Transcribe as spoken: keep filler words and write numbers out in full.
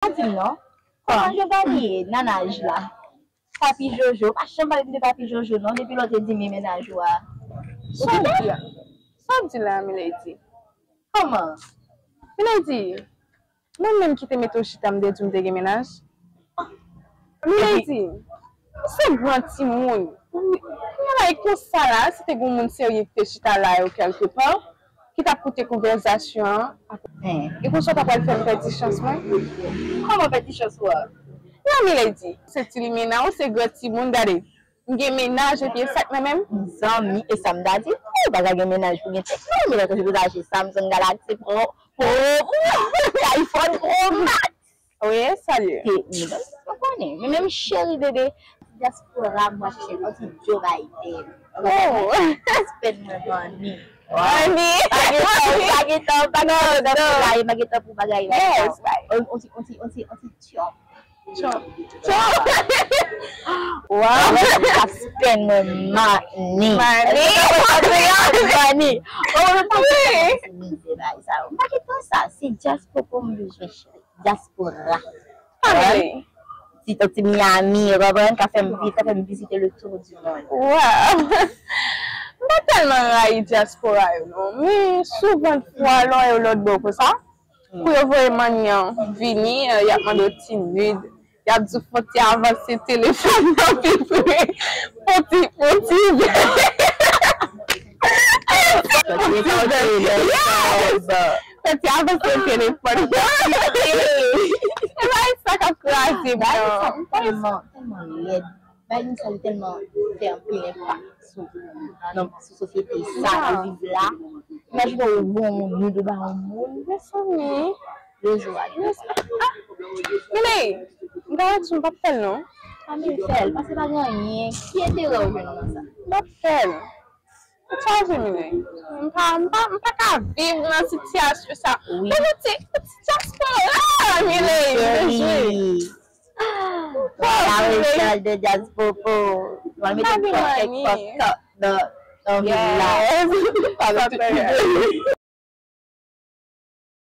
Pa di m non. Kòman Giovanni ye nan naj la? Papi Jojo, pa janm pale m de Papi Jojo non, depi lè w te di m e mennaj ou a. Ou Sa w gentan? Di la? Sa w di la, Milady? Kòman? Milady, mwen menm ki te mete w chita, m te di w m te gen mennaj. Milady, se gran timoun. Yon bagay konsa la, si te gen moun serye ki te chita la yo kèlkepa, ki t ap koute konvèsasyon an, e konsa w ta pral fè m pèdi chans mwen? Kòman pèdi chans ou a? Non, Milady, se ti limena, ou se gran timoun, gade. M gen mennaj epi e sa k nan men m? Zanmi, e sa m ta di tou, ou pa ka gen mennaj pou gen tèt non, men lè w te sipoze achte Samsung Galaxy Pro, Pro, iPhone Pro Max. Wi, salye. Te, men ou konnen, men menm cheri bebe. Dyaspora, mwen cheri, on ti Joe Biden. Oh. Spend mwen money. Money. Pa gen tan, pa gen tan, pa gen tan pou bagay, pa gen tan pou bagay. Yes, bye. On, on ti, on ti, on ti, on ti tyòp. Wow. Ap spend mwen money. Money. Money. Oh, mwen pa gen tan sa. Se dyaspora m bezwen, cheri. Dyaspora. Ti, ti Miami, ou konprann, ka fè m, ka fè m vizite le tour du monde. Wow. M pa tèlman rayi dyaspora yo non. Men souvan fwa lè yo lòt bò konsa, pou yo voye manmi an vini, y ap mande w ti nud, y ap di w fò w ti avanse telefòn nan pi pre. Fò w ti, fò w ti. Fò w ti avanse telefòn nan pi pre. E pa sa k ap kraze m nan. Tèlman, tèlman rèd. Bagay nou sa yo tèlman fè anpil enpak sou, nan, sou sosyete sa nou viv la. Imajine w wè yon moun, nud ou ba yon moun. Mezanmi. Rezo a. Mene, m ta di m p ap fè l non. Pa menm fè l, paske pa gen anyen. Ki enterè w jwenn nan sa? M p ap fè l. Ou chaje, Mene. M pa, m pa, m pa ka viv nan sitiyasyon sa. Wi. Ou ti, ou ti dyaspora, Mene. Mwen ka rechaj de dyaspora. Mwen mete kèk pòs nan, nan vil la. Yes.